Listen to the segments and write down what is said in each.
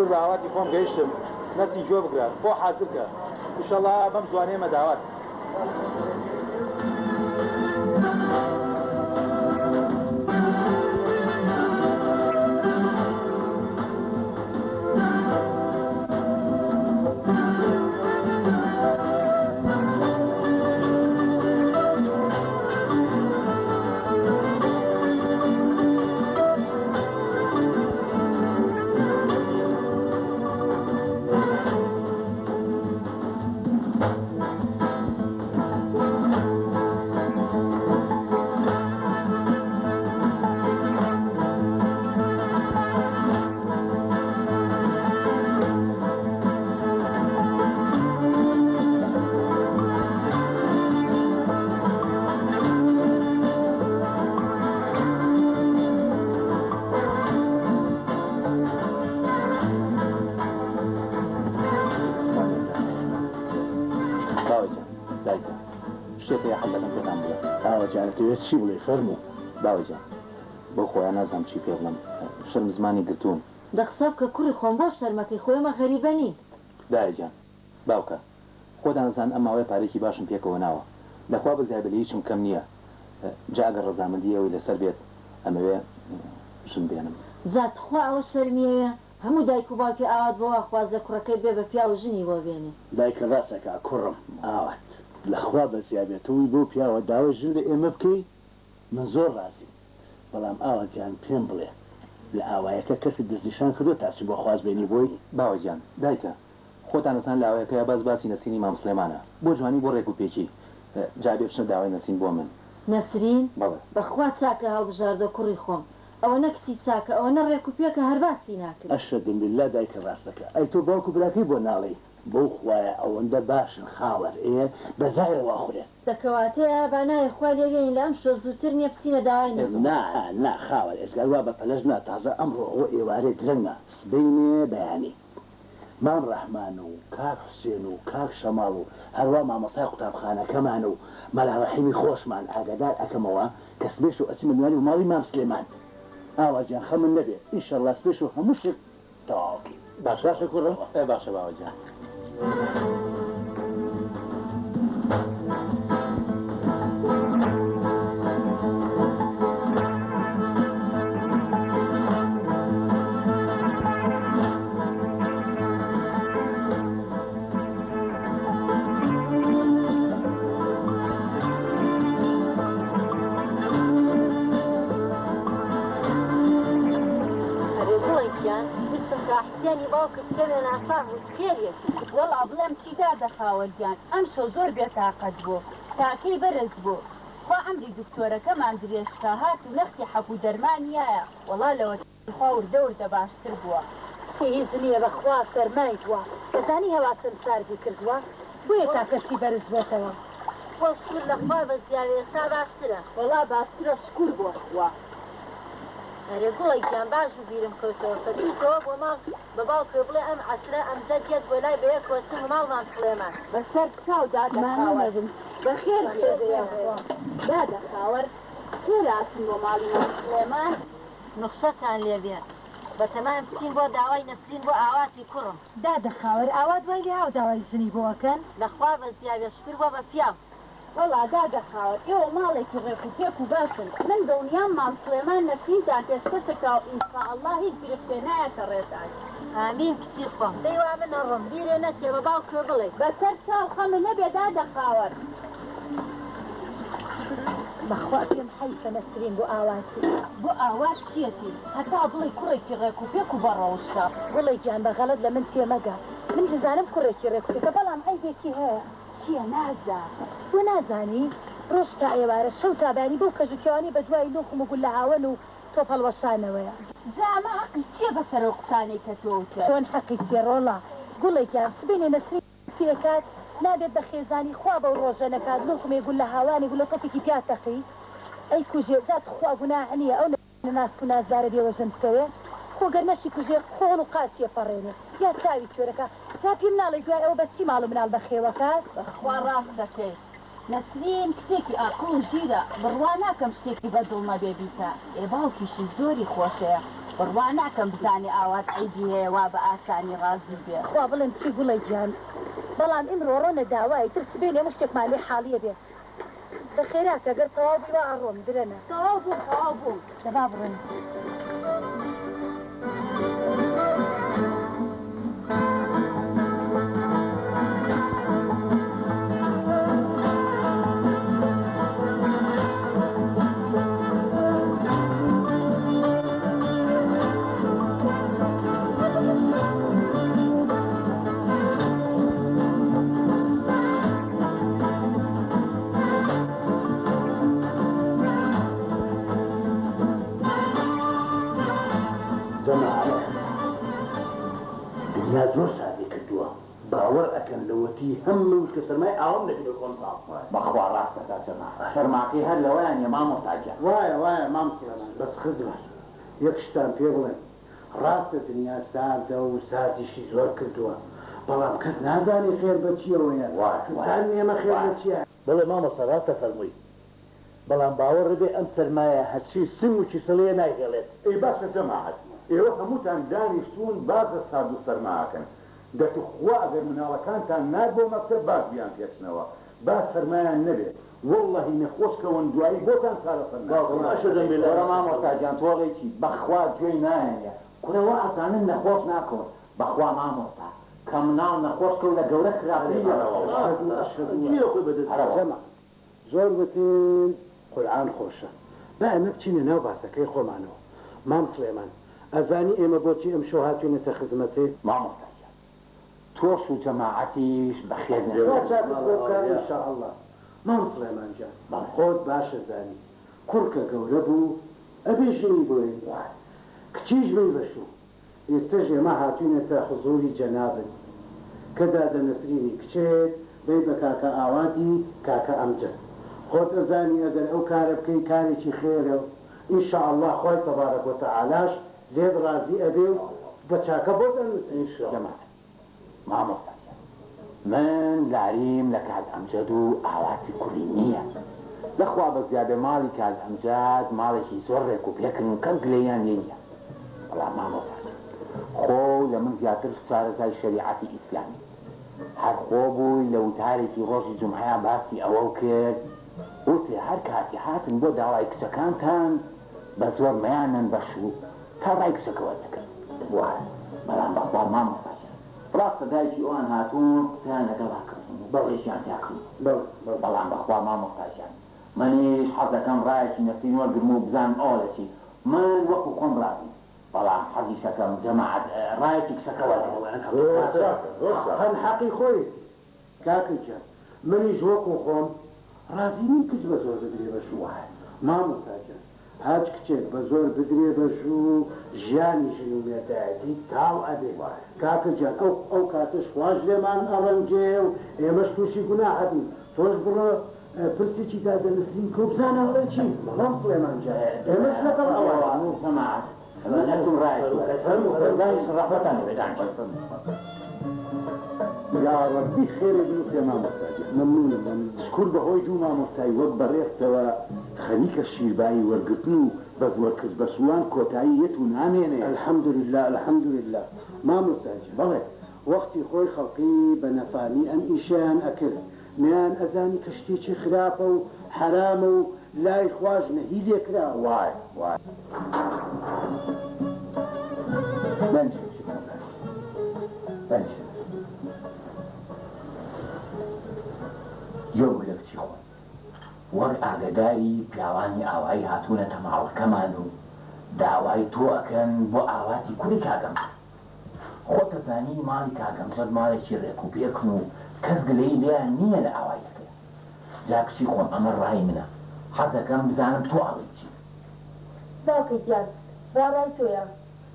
شوکر بە ئاواتی خۆم گەیشتم نەسرین گوێ بگرە خۆ حازر کە ئیشەڵا بەم زوانە ئێمە داوات. باوە گیان، دایکە، شتێک هەیە حەز دەکەم پێتان بڵێم. باوە گیان، ئەتەوێت چی بڵێی، فەرموو. باوە گیان، بەو خۆیە نازانم چی پێ بڵێم، شەرم زمانی گرتووم. دە قسە بکە کوڕی خۆم، بۆ شەرمەکەی، خۆ ئێمە غەریبە نین. دایە گیان، باوکە، خۆتان ئەزانن ئەم ماوەیە پارەیەکی باشم پێکەوە ناوە، لە خوا بەزیای بێ لە هیچم کەم نییە، جا ئەگەر ڕەزامەندی ئێوەی لەسەر بێت ئەمەوێ ژن بێنم. جا تخوا ئەوە شەرمیەیە؟ هەموو دایک و باوکێ ئاوات بۆ وا خوازێ کوڕەکەی ببێ بە پیاو و ژنی بۆ بێنێ. دایکە ڕاست ئەکا کوڕم ئاوات لە خوا بەزیا بێ تۆ وی بەو پیاوە داوای ژن لە ئێمە بکەی من زۆر ڕازیم بەڵام ئاوات گیان پێم بڵێ لە ئاوایەکە کەست دەستنیشان کردوە تا چ بۆ خواست بێنی بۆی؟ باوە گیان دایکە خۆتان ئەزان لاوەیەکەیە باس باسی نەسرینی مام سڵێمانە بۆ جوانی بۆ ڕێک و پێکی جا بێ بچنە داوای نەسرین بۆ من. نەسرین؟ بەڵێ. بەخوا چاکە هەڵبژاردوە کوڕی خۆم ئەوەنە کچی چاکە ئەوەنە ڕێک و پێکە هەر باسی ناکرێ. ئەشەدم باللە دایکە ڕاست دەکا ئەی تۆ باوک و براکەی بۆ ناڵێی بەو خوایە ئەوەندە باشن خاوەر ئێ بە زایەوە ئەخورێن. دە کەواتەیە با ناوێ خوای لێ بێنین لە ئەمشەو زووتر نیە بچینە داوای نەسرین. نا نا خاوەر ئێجگار وا بە پەلەش نا تازە ئەمڕۆ ئەوە ئێوارێ درەنگە سبەینێ بەیانی مام ڕەحمان و کاک حوسێن و کاک شەماڵ و هەروا مامۆستای قوتابخانەکەمان و مەلا ڕەحیمی خۆشمان ئاگادار ئەکەمەوە کە سبەی شەو ئەچمە میوانی بۆ ماڵی مام سلێمان. ئاوا گیان خەمت نەبێ ئیشەڵا سبەی شەو هەموو شتێک تەواو ئەکەین. باشە باشە کوڕم؟ ئێ باشە باوە گیان. ئەرێ گوڵە گیان ویستم کا حسێنی باوکت کەمێ ناساغ بوو چ خێریەتی. وەڵا بڵێم چی دادە خاوەر گیان ئەمشەو زۆر بێتاقەت بوو تاکەی بەرز بوو خوا عەمری دکتۆرەکەمان درێژ کا هات و نەختی حەپ و دەرمانی یایە وەڵا لەوە خوا وردە وردە باشتر بووە. چی هیچ نیە بەخوا سەرمای بووە دەزانی هەوا چەند ساردی کردووە بۆیە تاکەشی بەرز بۆتەوە. خۆ شکور لە خوا بەس دیارە ئێستا باشترە. وەڵا باشترە شکور بۆ خوا. ئەرێ گوڵە گیان باش بوو بیرم کەوتەوە کە چوویتەوە بۆ ماڵ بە باوکت بڵێ ئەم عەسرە ئەمجەد یەت بۆ لای بەیەکەوە چن ماڵ مام سڵێمان. بەسەر چاو دادە خاوەر بەخێر بێی. دادە خاوەر خێرا ئەچن بۆ ماڵی مام سڵێمان. نوخشەتان لێ بێ بەتەماین بچین بۆ داوای نەسرین بۆ ئاواتی کوڕم. دادە خاوەر ئاوات وای لێ هاو داوای ژنی بۆ ئەکەن. لەخوا بەزیابێ شوکر بۆ بە پیاو. وەڵا دادە خاوەر ئێوە ماڵێکی ڕێک و پێک و باشن من دڵنیام مام سڵێمان نەسرینتان پێشکەشەکا و ان شاء اللە هیچ گرفتێ نایەتە ڕێتان. ئامین کچی خۆم. دەی وا من ئەڕۆم بیرێ نەچێ بە باوکێ بڵێی. بەسەر چاو خەمت نەبێ دادە خاوەر. بەخوا پێم حەیفە نەسرین بۆ ئاواتی. بۆ ئاوات چیەتی هەتا بڵێی کوڕێکی ڕێک و پێک و بە ڕەوشتە. گوڵێ گیان بە غەڵەت لە من تێمەگە من دەزانم کوڕێکی ڕێک و پێکە بەڵام عەیبێکی هەیە. چیە نازە؟ بۆ نازانی؟ ڕۆژ تا ئێوارە، شەو تا بەیانی بەو کەژ و کێوانەی بە دوای لوخم و گوللە هاوەن و تۆپ هەڵوەشانەوەیە. جا ئەمە هەقی چیە بەسەر ئەو قسانەی کە تۆ وتت؟ چۆن حەقی چیە ڕۆڵە؟ گوڵێ گیان سبەینێ نەسرین پێ ئەکات، نابێت بە خێزانی خوا بەو ڕۆژە نەکات لوخمێ گوللە هاوانێ گوللە تۆپێکی پیا تەقی ئەیکوژێ جا تخوا گوناح نیە ئەو ناسک و نازدارە بێوەژن بکەوێ خۆ گەر نەشی کوژێ قۆڵ و قاچی ئەپەڕێنێ یا چاوی کوێرەکا جا پێم ناڵێی دوای ئەوە بە چی ماڵ و مناڵ بەخێوەکات؟ بەخوا ڕاست دەکەی نەسرین کچێکی ئاقڵ و ژیرە بڕوا ناکەم شتێکی بە دڵ نەبێ بیکا ئێ باوکیشی زۆری خۆشەیە. بڕوا ناکەم بزانێ ئاوات عەیبی هەیە وا بە ئاسانی ڕازی بێ. خوا بڵێم چی گوڵە گیان بەڵام ئیمڕۆ ڕۆنە داوای تر سبەینێ هەموو شتێکمان لێ حاڵیە بێ دە خێراکە گەر تەواو بووی وا ئەڕۆم درەنە. تەواو بووم تەواو بووم. دە با بڕۆین. جەماعەت دنیا زۆر ساردی کردووە باوەڕ ئەکەن لەوەتی هەم من وشکە سەرمای ئاوم نەبینەوە کۆم ساڵ. بەخوا ڕاست دەکا جەماعەت سەرماکەی هەر لەوەیا نیە مامۆستا گیان. وایە وایە مام سڵێمان بەس خزمە یەک شتان پێ بڵێم ڕاستە دنیا ساردە و ساردیشی زۆر کردووە بەڵام کەس نازانێ خێر بە چیەوەیە بزانن ئێمە خێر لە چیایە. بەڵێ مامۆستا ڕاست دەفەرمووی بەڵام باوەڕ بێ ئەم سەرمایە هەرچی سنگ و کیسەڵیە نایهێڵێت. ئەی باشە جەماعەت ئێوە هەمووتان دانیشتوون باس لە سارد و سەرما ئەکەن دە توخوا ئەگەر مناڵەکانتان نارد بۆ مەکتەب باش بیانپێچنەوە با سەرمایان نەبێ وەڵڵەهی نەخۆش کەون دوایی بۆتان چارەسەر ناکرێ. کورە مامۆستا گیان تۆ ئەڵێی چی بەخوا گوێی نایەنێ کورە وا ئەزانن نەخۆش ناکەون بەخوا مامۆستا کە مناڵ نەخۆش کەوت لە گەورە خراپتری ئەرەوەڵڵا. زۆر وتن قورئان خۆشە با ئێمە بچینە ناو باسەکەی خۆمانەوە مام سڵێمان ئەزانی ئێمە بۆچی ئەمشەو هاتوینەتە خزمەتت؟ مامۆستا گیان تۆش و جەماعەتیش بەخێر بێن. خوا چاکت بۆ بکا ان شاء اللە مام سڵێمان گیان خۆت باش ئەزانی کوڕ کە گەورە بوو ئەبێ ژنی بۆ یەی کچیش بەی بە شوو ئێستەش ئێمە هاتوینەتە حزوری جەنابت کە دادە نەسرینی کچت بەی بە کاکە ئاواتی کاکە ئەمجەد خۆت ئەزانی ئەگەر ئەو کارە بکەی کارێکی خێرە و ان شاء اللە خوای تبارک و تعالاش لێت ڕازی ئەبێ و بە چاکە بۆت ئەنوسێ ان شاء اللە. مامۆستا گیان من لاریم لە کاک ئەمجەد و ئاواتی کوڕی نییە لە خوا بەزیابێ ماڵی کاک ئەمجەد ماڵێکی زۆر ڕێک و پێکن و کەس گلەییان لێ نییە بەڵام مامۆستا گیان خۆو لە من زیاتر شارەزای شەریعەتی ئیسلامی هەر خۆ بووی لە وتارێکی ڕۆژی جومعەیا باسی ئەوەو کرد وتێ هەر کاتی هاتن بۆ داوای کچەکانتان بە زۆر مەیانەن بە شوو تا ڕای کچەکە وەردەگرن. وایە بەڵام بەخوا مامۆستا گیان ڕاستە دایکی ئەوان هاتوون قسەیان لەگەڵا کردوون و بەڵێشیان پیا کردوون بەڵام بەخوا مامۆستا گیان منیش حەزەکەم ڕایەکی نەسرین وەرگرم و بزانم ئەوە لە چی من وەکو خۆم ڕازیم بەڵام حەزیشەکەم جەماعەت ڕایەکی کچەکە وەرگرن. حەقەن حەقی خۆیەتی کاکە گیان منیش وەکو خۆم ڕازی نیم کچ بە زۆر بدرێ بە شوو مامۆستا گیان هەچ کچێک بە زۆر بدرێ بە شوو ژیانی ژن و مێردایەتی تاڵ ئەبێ کاکە گیان ئەو ئەو کاتەش خواش لێمان ئەڕەنجێ و ئێمەش توشی گوناح ئەبین تۆش بڕۆ پرسێکی دادە نسرین کەو بزانە ئەڵێ چی مام سڵێمان گیان ئێمەش لەگەڵ ئەوانین. یاڕەبی خێرێ بنوسێ مامۆستا گیان. مەمنونم مەمنونم. شکور بەهۆی دوو مامۆستای وەک بەڕێزتەوە خەریکە شیربایی وەرگرتن و بە زۆر کچ بەشووان کۆتایی یەت و نامێنێ. الحمدللە الحمدللە مامۆستا گیان. بەڵێ. وەختی خۆی خەڵقی بە نەفامی ئەم ئیشەیان ئەکرد نەیان ئەزانی کە شتێکی خراپە و حەرامە و لای خواش نەهی لێ کراوە. وایە وایە. دانیشە کچی خۆم دانیشە دانیشە گوێ بگرە کچی خۆم وەک ئاگەداری پیاوانی ئاوایی هاتوونەتە ماڵەکەمان و داوای تۆ ئەکەن بۆ ئاواتی کوڕی کاک ئەمجەد. خۆت ئەزانی ماڵی کاک ئەمجەد ماڵێکی ڕێک و پێکن و کەس گلەیی لێیان نییە لە ئاواییەکەیا. جا کچی خۆم ئەمە ڕای منە حەزەکەم بزانم تۆ ئەڵێی چی؟ باوکە گیان ڕا ڕای تۆیە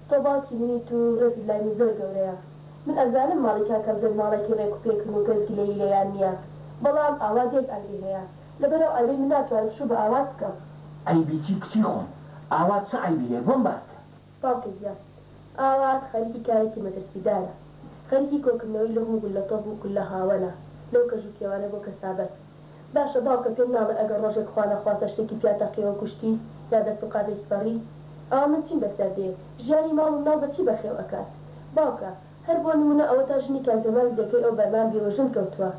تۆ باوکی منیت و ڕێزت لای من زۆر گەورەیە من ئەزانم ماڵی کاک ئەمجەد ماڵێکی ڕێک و پێکن و کەس گلەیی لێیان نییە بەڵام ئاوات یەک عەیبی هەیە لەبەر ئەو عەیبەی من ناتوانم شوو بە ئاوات بکەم. عەیبی چی کچی خۆم؟ ئاوات چ عەیبی هەیە بۆم باس کە. باوکە گیان ئاوات خەریکی کارێکی مەترسیدارە، خەریکی کۆکردنەوەی لغم و گوللەتۆپ و گوللە هاوەنە لەو کەژ و کێوانە بۆ کەسابەت. باشە باوکە پێم ناڵێ ئەگەر ڕۆژێک خوانەخواستە شتێکی پیا تەقیەوە کوشتی یا دەست و قاپێکی پەڕی؟ ئەوا من چیم بەسەر دێ؟ ژیانی ماڵ و مناڵ بە چی بەخێو ئەکات؟ باوکە، هەر بۆ نموونە ئەوەتا ژنی کاک جەمالی دێکەی ئەو بەرمان بێوەژن کەوتووە.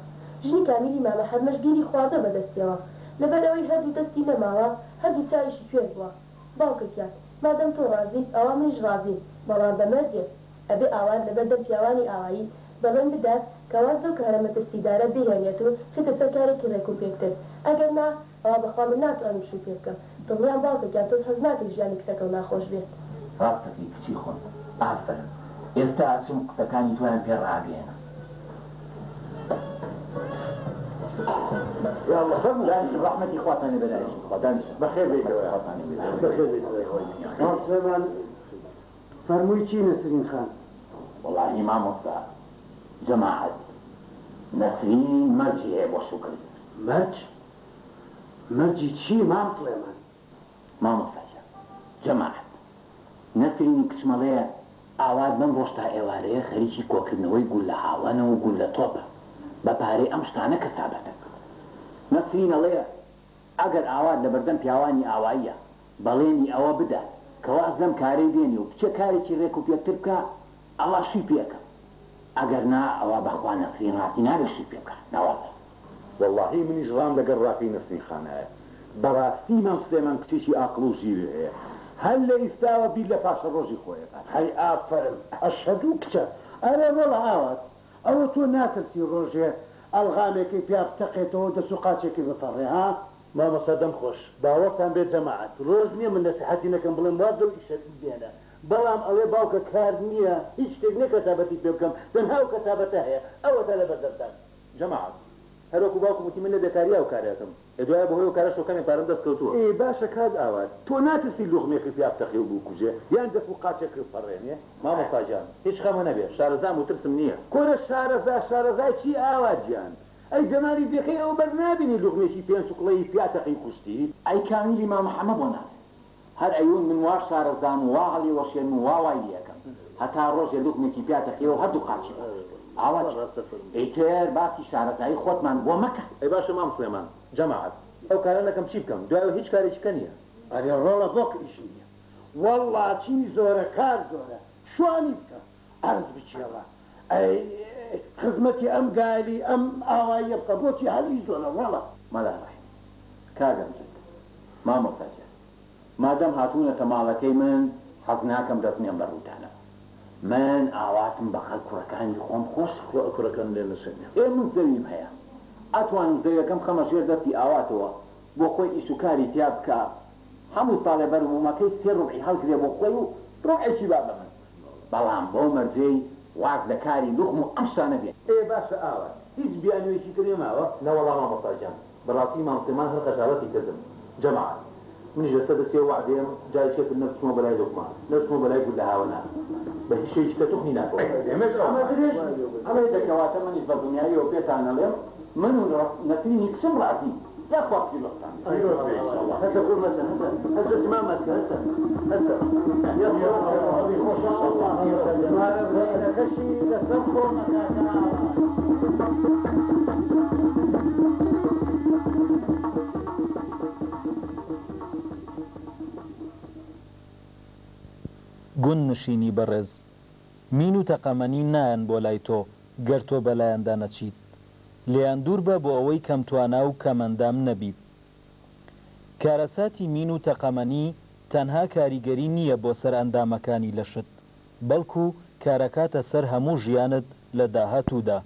ژنی کامیلی مامە حەمەش گیری خواردووە بە دەستیەوە. لەبەر ئەوەی هەردوو دەستی نەماوە، هەردوو چاویشی کوێر بووە. باوکە گیان، مادەم تۆ ڕازیت، ئەوا منیش ڕازیم، بەڵام بە مەرجێک. ئەبێ ئاوات لەبەر دەم پیاوانی ئاوایی بەڵێن بدات کە واز لەو کارە مەترسیدارە بهێنێت و بچێتە سەر کارێکی ڕێکوپێکتر. ئەگەر نا، ئەوا بەخوا من ناتوانم شووی پێ بکەم. دڵنیام باوکە گیان تۆش حەز ناکەی ژیانی کچەکەو ناخۆش بێت. ڕاست دەکەی کچی خۆم. ئافەرم. ئێستا ئەچم قسەکانی تۆیان پێ ڕائەگەیەنم. یااللە فەرموو. دانیشن ڕەحمەتی خواتان لێ بێ دانیشن تخوا دانیشن. بەخێر بێیتەوە ڕەحمەتی خواتان لێ بێ. بەخێر بێیتەوە. مام سلێمان فەرمووی چی نەسرین خان؟ وەڵاهی مامۆستا جەماعەت نەسرین مەرجی هەیە بۆ شووکردن. مەرج؟ مەرجی چی مام سڵێمان؟ مامۆستا گیان جەماعەت نەسرینی کچم ئەڵێ ئاوات بەم ڕۆژ تا ئێوارەیە خەریکی کۆکردنەوەی گوللە هاوەنە و گوللە تۆپە بە پارەی ئەم شتانە کەسابەتە نەسرین ئەڵێ ئەگەر ئاوات لەبەردەم پیاوانی ئاواییە بەڵێنی ئەوە بدات کە واز لەم کارەی بێنێ و بچێ کارێکی رێک و پێکتر بکا ئەوا شووی پێ ئەکەم ئەگەر نا ئەوا بەخوا نەسرین رازی نابێ شووی پێ بکا نەوەڵڵا. وەڵاهی منیش ڕام لەگەڵ ڕاکەی نەسرین خانایە بەڕاستی مام سلێمان کچێکی ئاقڵ و ژیری هەیە هەر لە ئیستاوە بیر لە پاشەڕۆژی خۆی ئەکات. هەی ئافەرم ئەشهەدوو کچە. ئەرێ ڕۆڵە ئاوات ئەوە تۆ ناترسی ڕۆژێ ئەلغامێکەی پیا بتەقێتەوە و دەس و قاچێکی بپەڕێ ها؟ مامۆستا دەم خۆش باوەڕتان بێت جەماعەت ڕۆژ نیە من نەسیحەتی نەکەم بڵێم واز لەو ئیشە بێنە بەڵام ئەڵێ باوکە کار نیە هیچ شتێک نیە کەسابەتی پێ بکەم تەنها ئەو کەسابەتە هەیە ئەوەتا لەبەر دەمتان. جەماعەت هەر وەکو باوکم وتی من لە بێکاریا ئەو کارە ئەکەم ئێ دوایە بەهۆی ئەو کارەشەوە کەمێک پارەم دەست کەوتووە. ئێ باشە کاک ئاوات تۆ ناترسی لوغمێکت پیا بتەقێ و بوکوژێ یان دەست و قاچێکت بپەڕێنێ؟ مامۆستا گیان هیچ خەمە نەبێ شارەزام و ترسم نییە. کورە شارەزا شارەزای چی ئاوات گیان؟ ئەی جەمالی دێکەی ئەو بەر نابینی لوغمێکی پێنچوکڵەیی پیا تەقی و کوشتی؟ ئەی کامیلی مامە حەمە بۆ ناڵێ هەر ئەیون من وا شارەزام و وا هەڵیوەشێنم و وا وای لێ ئەکەم هەتا ڕۆژێ لوغمێکی پیا تەقیەوە هەردوو قاچی پەڕاند ئاوا چی ئیتر باسی شارەزایی خۆتمان بۆ مەکە. ئەی باشە مام سڵێمان جەماعەت ئەو کارە نەکەم چی بکەم دوایەوە هیچ کارێکی کە نیە. ئەرێ ڕۆڵە بۆک ئیش نیە وەڵڵا چی زۆرە کار زۆرە شوانی بکە ئەرز بکێڵە ئەی خزمەتی ئەم گالی ئەم ئاواییە بکە بۆچی هەر ئیش زۆرە ڕۆڵە. مەلا ڕەحیم، کاک ئەمجەد، مامۆستا گیان، مادەم هاتوونەتە ماڵەکەی من حەز ناکەم دەست نێم بە ڕووتانەوە. من ئاواتم بە خەل کوڕەکانی خۆم خۆشە. خوا کوڕەکانم لێ نەسێنێ. ئێ من زەویم هەیە ئەتوانم زەویەکەم خەمە ژێر دەستی ئاواتەوە بۆ خۆی ئیش و کاری تیا بکا هەموو ساڵێ بەروبوومەکەی سێ ڕوبعی هەڵگرێ بۆ خۆی و ڕوبعێکی با بە من. بەڵام بەو مەرجەی واز لە کاری لوغم و ئەم شتانە بێنێ. ئێ باشە ئاوات هیچ بیانوویەکی تر نەماوە؟ نەوەڵا مامۆستا گیان بەڕاستی مام سلێمان هەر خەجاڵەتی کردم جەماعەت منیش لەسەر دەستی ئەو وەعدەیەم جارێکی تر نە بچمەوە بەلای لوقمە نە بچمەوە بەلای گوللە هاوەنا بە هیچ شێوەیەکی کە توخنی ناکەوم. ئێمەش ئەمە درێژ ئەمەی دە کەواتە منیش بە دڵنیاییەوە پێتان ئەڵێم من و نەسرینی کچم ڕازین یاخوا پیرۆزتان بێت. پیرۆز بێ ئیشەڵا. هەسە کوڕ مەسە هەسە هەسە زمان مەکە هەسە هەسە یاخوا مارە برینەکەشی لەسەر خۆمە کاکە ئاوات. گوند نشینی بەڕێز، مین و تەقەمەنی نایەن بۆ لای تۆ گەر تۆ بەلایاندا نەچیت. لێیان دوور بە بۆ ئەوەی کەم توانا و کەم ئەندام نەبیت. کارەساتی مین و تەقەمەنی تەنها کاریگەری نییە بۆ سەر ئەندامەکانی لەشت، بەڵکو کارەکاتە سەر هەموو ژیانت لە داهاتوودا.